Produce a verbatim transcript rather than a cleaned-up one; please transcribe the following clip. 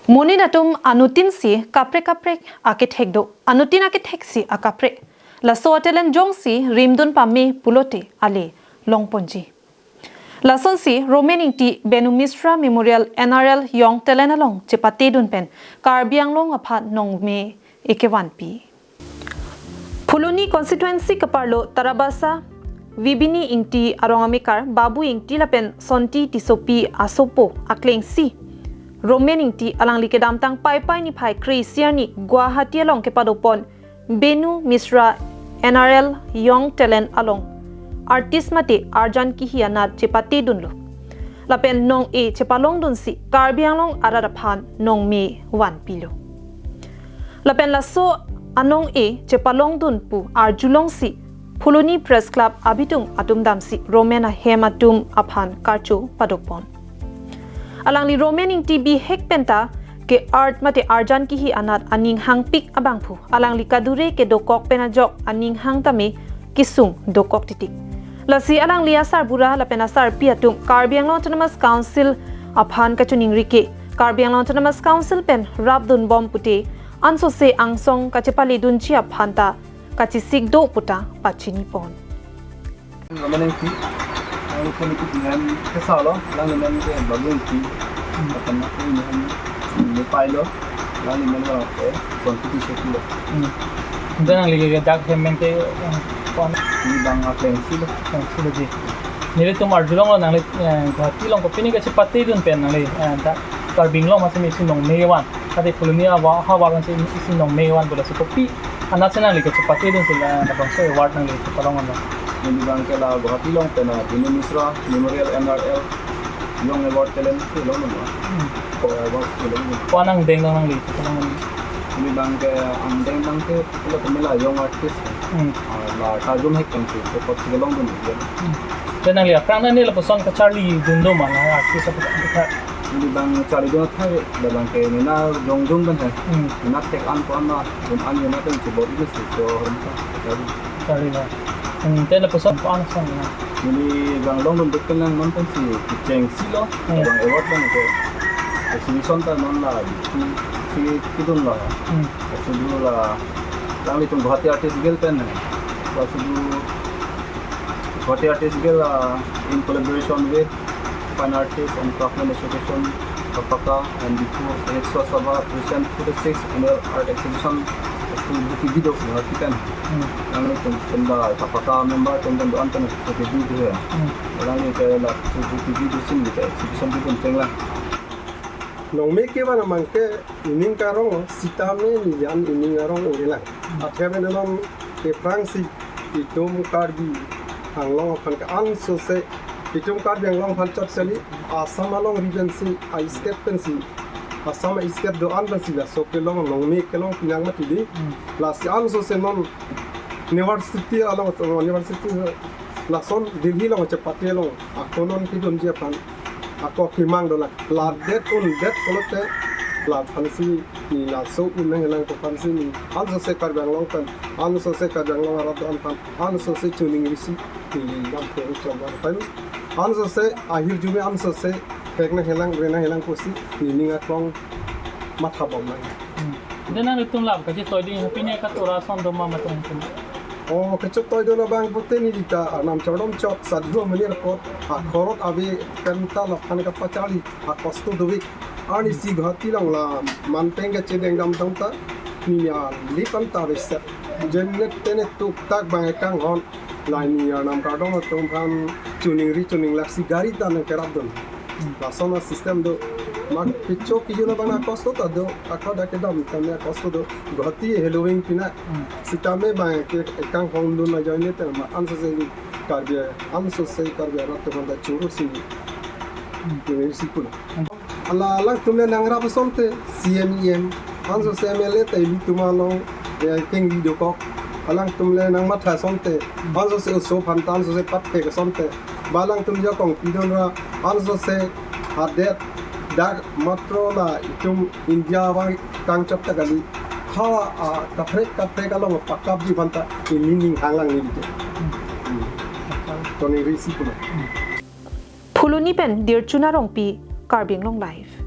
Monit atum anuttin si kaprek kaprek akethek do, anuttin akethek si akaprek. Laso a-talent jongsi rimdun pame pulote ale longponji. Lasonsi Romen Ingti Benu Misra Memorial N R L Young Talent along chepatedun pen Karbi Anglong aphan nongme-e kevanpi. Phuloni constituency kaparlo Tarabasa Vibini Ingti arong amekar Babu Ingti lapen Sonti Tissopi asopo aklengsi Romen Ingti alangli kedamtang Paipai niphai kre-isi arni Guwahati along kepadopon Benu Misra N R L Young Talent along artist mate arjan kihi anat chepatedunlo. Lapen nong-e chepalongdunsi Karbi Anglong arat aphan nongme vanpilo. Lapen laso anong-e chepalongdun pu arjulongsi Phuloni Press Club abitung atum damsi Romen ahem atum aphan karcho padopon. Alangli Romen Ingti bihek penta ke art mate arjan kihi anat aning hangpik abangphu alangli kadure kedokok pen ajok aning hang tame kesung dokok titik. Lasi alangli asarbura lapen asarpi atum Karbi Anglong Autonomous Council aphan kachiningri ke Karbi Anglong Autonomous Council pen rapdunbom pute ansose angsong kachepaledunji aphanta kachesik do puta pachinipon. Romen Ingti, ang ko ni kit nihan kesalo, lang nihan ke babu Ingti. Akan ako nihan ni pailo, lang nihan ko ke, Sonti Tissopi lo. Hmm. Ante nangli ke dak hem pen ke, eh, kon? Ni bang aklengsi lo. Aklengsi lo ji. Nelitum arjulonglo nangli, eh, Guwahati along kopine kachepatedun pen nangli, eh, dak Karbi Anglong amatsi isi nongme van. Kade Phuloni awa, havar amatsi isi nongme van pu lasi kopi anatsi nangli kachepatedunsi la, labangso award nangli chepalonglo? Neli bang ke la Guwahati along pen, ah, Binu Misra Memorial N R L Young Award Talent kelong lo. Hmm. Ko award kelong lo. Ko-an angdeng nangli chepalonglo? Neli bang ke angdeng bang ke pulo tame la young artist. Hmm. Ah, la karjum hek pensi, ko kot kelongdun. Hmm. Ante nangli aphrang nangli lapuson kacharlidun do ma la artist aphan? Neli bang charlidun athai, la bang ke nena jongjung pen he. Hmm. Nena thek-an ko-an ma, dun an yona pen si bor ini si ko rum ka, charli. Charli na. Hmm, ante lapuson ko-an sang na? Neli bang longdun duk pen lang non pensi kechengsi lo, Hmm. bang award bang ke. Exhibition ta non la, si, si kidun lo. Hmm. Sudu la, langlitum Guwahati Artist Guild pen he. Sudu Guwahati Artist Guild, uh, in collaboration with Fine Artists and Craftsmen Association, KAFACA, and Diphu Sahitya Sabha present forty-sixth Annual Art Exhibition, Sudu T V do, Guwahati pen. Hmm. Langlitum pen la KAFACA member atum pen do-an pen Sudu T V he. Hmm. Langli ke la Sudu T V do sin ke exhibition bidun cheng la. Nongme kevan abang ke ining karong, sitame neli an ining arong ong-elang. Athe pen non ke aphrangsi itum Karbi Anglong aphan ke ansose, itum Karbi Anglong aphan chot seli, Assam alongri pensi, a-state pensi, Assam a-state do-an pensi laso kelong nongme kelong pinang mati di. Hmm. Lasi ansose non university along, university lason Delhi along chepate along ako non kidunji aphan ako kemang dolang. La det un det pulote la aphansi neli laso un nanghelang pu aphansi neli ansose Karbi Anglong pen, ansose Karbi Anglong arat do-an aphan, ansose chuning risi neli lam pe chom aphan, ansose ahirjume ansose thek nanghelang, re nanghelang pusi neli ning aklong matha bom nang. Hmm. Ante nanglitum la kachetoidun, pine katora ason do ma ma tong tong? Oh, kachetoidun abang pute neli ta arnam chardom chot, sadhu amonit apot, akhorot ave penta laphan kapacharli, akosto dovik. Arnisi Guwahati along la manpeng kachedeng dam tong ta, neli alip anta ave set. Jenet tenet tuktak bang ekanghon, la neli arnam kardom atum aphan chuningri chuninglak si gari ta nangkerapdun. Hmm. Lason a-system do. Mak kecho kejun abang akosto ta do. Ako dak kedam tame akosto do. Guwahati heloving pina. Hmm. Sitame bang ke ekanghondun ajoine te ma ansose Karbi, ansose Karbi arat atum aphan ta choro si. Hmm. Ini si pun. Hmm. Ala alangtum le nangrap asonte, C M, E M, ansose M L A ta ilitum along, eh, kengri dokok. Alangtum le nangmatha asonte, ansose oso aphan ta ansose pat pek asonte. Ba alangtum ajakong pidun ra, ansose adet dak matro la itum India abang kangchot ta kali. Thawa, ah, kaprek kaprek along pakapji aphan ta ili ning hanglang neli ke. Hmm. Toni risi pulo. Phuloni pen Dirchuna Rongpi, Karbi Anglong Live.